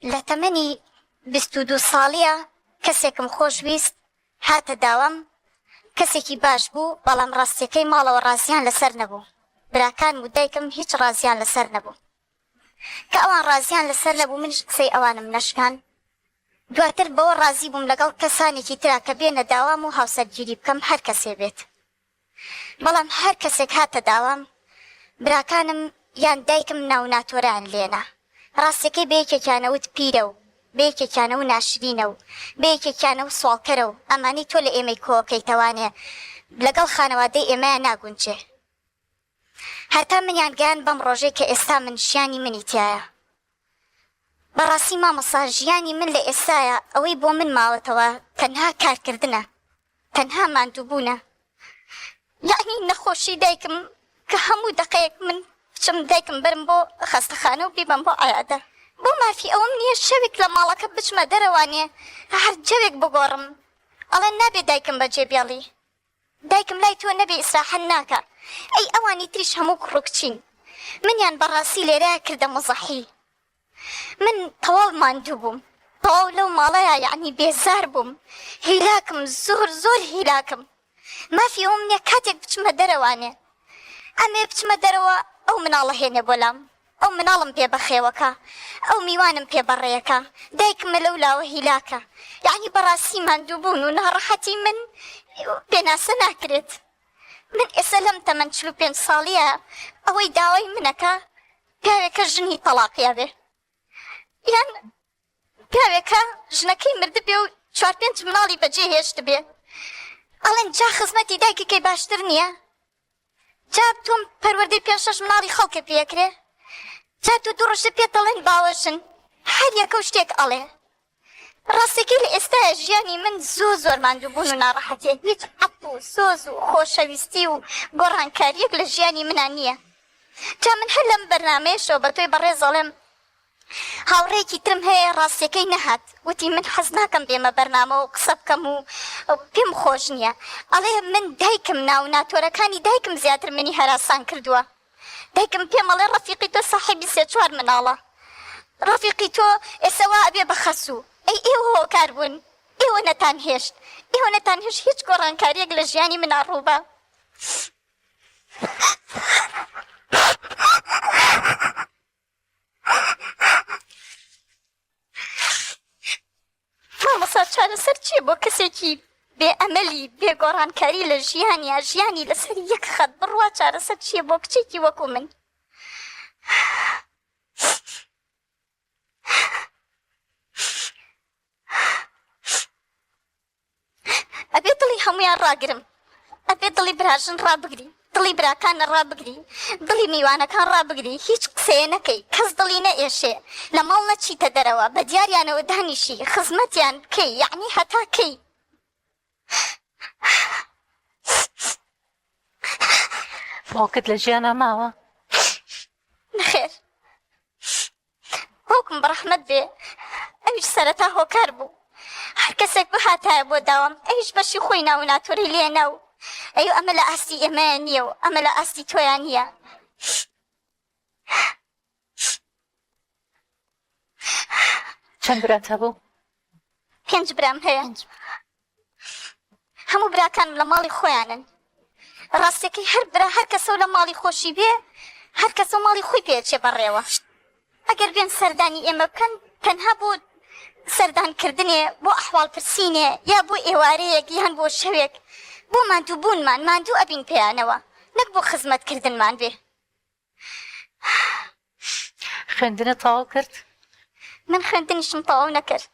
لە تەمەنی 22 ساڵیە کەسێکم خۆش ویست هاتە داوام کەسێکی باش بوو بەڵام ڕاستیەکەی ماڵەوە ڕازیان لەسەر نەبوو براکانم و دایکم هیچ ڕازیان لەسەر نەبوو کە ئەوان ڕازیان لەسەر نەبوو منیش قسەی ئەوانم نەشکان دواتر بەوە ڕازی بووم لەگەڵ کەسانێکی ترا کە بێنە داوام و هاوسەرگیری بکەم هەر کەسێ بێت بەڵام هەر کەسێک هاتە داوام براکانم یان دایکم ناو ناتۆرەیان لێنا ڕاستیەکەی بە یەکێکیان ئەوت پیرە و بە یەکێکیان ئەو ناشرینە و بە یەکێکیان ئەو سواڵکەرە و ئەمانەی تۆ لە ئێمەی کۆکەیتەوانێ لەگەڵ خانەوادەی ئێمەیا ناگونجێ هەتا منیان گەیاند بەم ڕۆژەی کە ئێستا من ژیانی منی تیایە بەڕاستی مامۆستا ژیانی من لە ئێستایا ئەوەی بۆ من ماوەتەوە تەنها کارکردنە تەنها ماندووبوونە یەعنی نەخۆشی دایکم کە هەموو دەقەیەک من بچم دایکم بەرم بۆ خەستەخانە و بیبەم بۆ عیادە بۆ مافی ئەوەم نییە شەوێک لە ماڵەکە بچمە دەرەوانێ هەر جەوێک بگۆڕم ئەڵێن نابێ دایکم بەجێ بێڵی دایکم لای تۆ نەبێ ئیسراحەت ناکا ئەی ئەوانی تریش هەموو کوڕ و کچین منیان بەڕاستی لێرە کردە موزەحی من تەواو ماندوو بووم تەواو لەو ماڵەیا یەعنی بێزار بووم هیلاکم زۆر زۆر هیلاکم مافی ئەوم نییە کاتێک بچمە دەرەوانێ ئەمێ بچمە دەرەوە ئەو مناڵە هێنێ بۆ لام ئەو مناڵم پێ بەخێوەکا ئەو میوانم پێ بەڕێیەکا دایکمە لەو لاوە هیلاکە یەعنی بەڕاستی ماندووبوون و ناڕەحەتی من پێناسە ناکرێت من ئێستا لەم تەمەن 45 ساڵیە ئەوەی داوای منەکە پیاوێکە ژنی تەڵاقیا بێ یان پیاوێکە ژنەکەی مردبێ و چوار پێنج مناڵی بەجێ هێشتبێ ئەڵێن جا خزمەتی دایکەکەی باشتر نییە جا تۆم پەروەردەی پێنج شەش مناڵی خەڵکە پێکرێ جا تۆ دوو ڕۆژە پێت دەڵێن باوەشن هەر یەکە و شتێک ئەڵێ ڕاستەکەی لە ئێستایا ژیانی من زۆر زۆر ماندووبوون و ناڕەحەتیە هیچ عەتف و سۆز و خۆشەویستی و گۆڕانکاریەک لە ژیانی منا نییە جا من هەر لەم بەرنامەیەشەوە بە تۆی بەڕێز ئەڵێم هاوڕێیەکی ترم هەیە ڕاستیەکەی نەهات وتی من حەز ناکەم بێمە بەرنامە و قسە بکەم و پێم خۆش نییە ئەڵێ من دایکم ناو ناتۆرەکانی دایکم زیاتر منی هەراسان کردووە دایکم پێم ئەڵێ ڕەفیقی تۆ ساحێبی سێ چوار مناڵە ڕەفیقی تۆ ئێستا وا ئەبێ بە خەسوو ئەی ئێوە هۆکار بوون ئێوە نەتان هێشت ئێوە نەتان هێشت هیچ گۆڕانکاریەک لە ژیانی منا ڕووبا. مامۆستا چارەسەر چییە بۆ کەسێکی بێ ئەمەلی بێ گۆڕانکاری لە ژیانیا ژیانی لەسەر یەک خەت بڕوا چارەسەر چییە بۆ کچێکی وەکو من ئەبێ دڵی هەموویان ڕاگرم ئەبێ دڵی براژن ڕابگری دڵی براکانە ڕابگری دڵی میوانەکان ڕابگری هیچ قسەیە نەکەی کەس دڵی نەئێشێ لە ماڵ نەچیتە دەرەوە بە دیاریانەوە دانیشی خزمەتیان بکەی یەعنی هەتا کەی باوکت لە ژیانا ماوە؟ نەخێر باوکم بەڕەحمەت بێ ئەویش سەرەتا هۆکار بوو هەر کەسێک بهاتایە بۆ داوام ئەویش بەشی خۆی ناو و ناتۆرەی لێ نا و ئەی ئەمە لە ئاستی ئێمەیە نییە و ئەمە لە ئاستی تۆیان نییە چەند برات هەبوو؟ پێنج برام هەیە هەموو براکانم لە ماڵی خۆیانن ڕاستەکەی هەر برا هەر کەسەو لە ماڵی خۆشی بێ هەر کەسەو ماڵی خۆی پێچێ بەڕێوە ئەگەر بێن سەردانی ئێمە بکەن تەنها بۆ سەردان کردنێ بۆ ئەحواڵ پرسینێ یا بۆ ئێوارەیەک یان بۆ شەوێک بۆ ماندوو بوونمان ماندوو ئەبین پێیانەوە نەک بۆ خزمەت کردنمان بێ. خوێندنت تەواو کرد؟ من خوێندنیشم تەواو نەکرد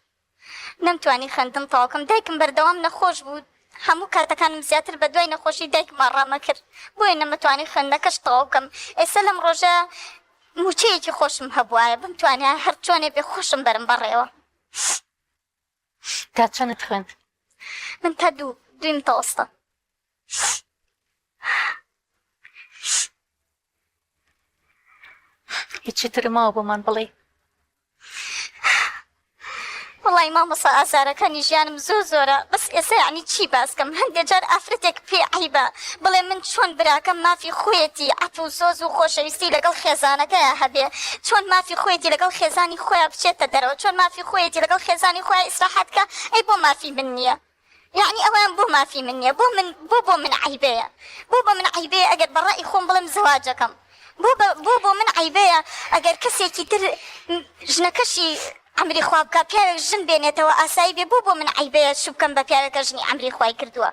نەمتوانی خوێندن تەواو کەم دایکم بەردەوام نەخۆش بوو هەموو کاتەکانم زیاتر بە دوای نەخۆشی دایکما ڕامەکرد بۆیە نەمەتوانی خوێندنەکەش تەواو بکەم ئێستا لەم ڕۆژە مووچەیەکی خۆشم هەبوایە بمتوانیایە هەر چۆنێ بێ خۆشم بەرم بەڕێوە. تا چەنت خوێند؟ من تا دوو دووی متەوەستە. هیچی تر ماوە بۆمان بڵێی؟ وەڵی مامۆسا ئازارەکانی ژیانم زۆر زۆرە بەس ئێستا یەعنی چی باس کەم هەندێ جار ئافرەتێک پێی عەیبە بڵێ من چۆن براکەم مافی خۆیەتی عەتف و سۆز و خۆشەویستی لەگەڵ خێزانەکەیا هەبێ چۆن مافی خۆیەتی لەگەڵ خێزانی خۆیا بچێتە دەرەوە چۆن مافی خۆیەتی لەگەڵ خێزانی خۆیا ئیسراحەت کا ئەی بۆ مافی من نییە یەعنی ئەوەیان بۆ مافی من نییە بۆ من بۆ بۆ من عەیبەیە بۆ بۆ من عەیبەیە ئەگەر بە ڕەئی خۆم بڵێم زەواجەکەم بۆ بە بۆ بۆ من عەیبەیە ئەگەر کەسێکی تر ژنەکەشی عەمری خوا بکا پیاوێک ژن بێنێتەوە ئاسایی بێ بۆ بۆ من عەیبەیە شوو بکەم بە پیاوێک کە ژنی عەمری خوای کردووە.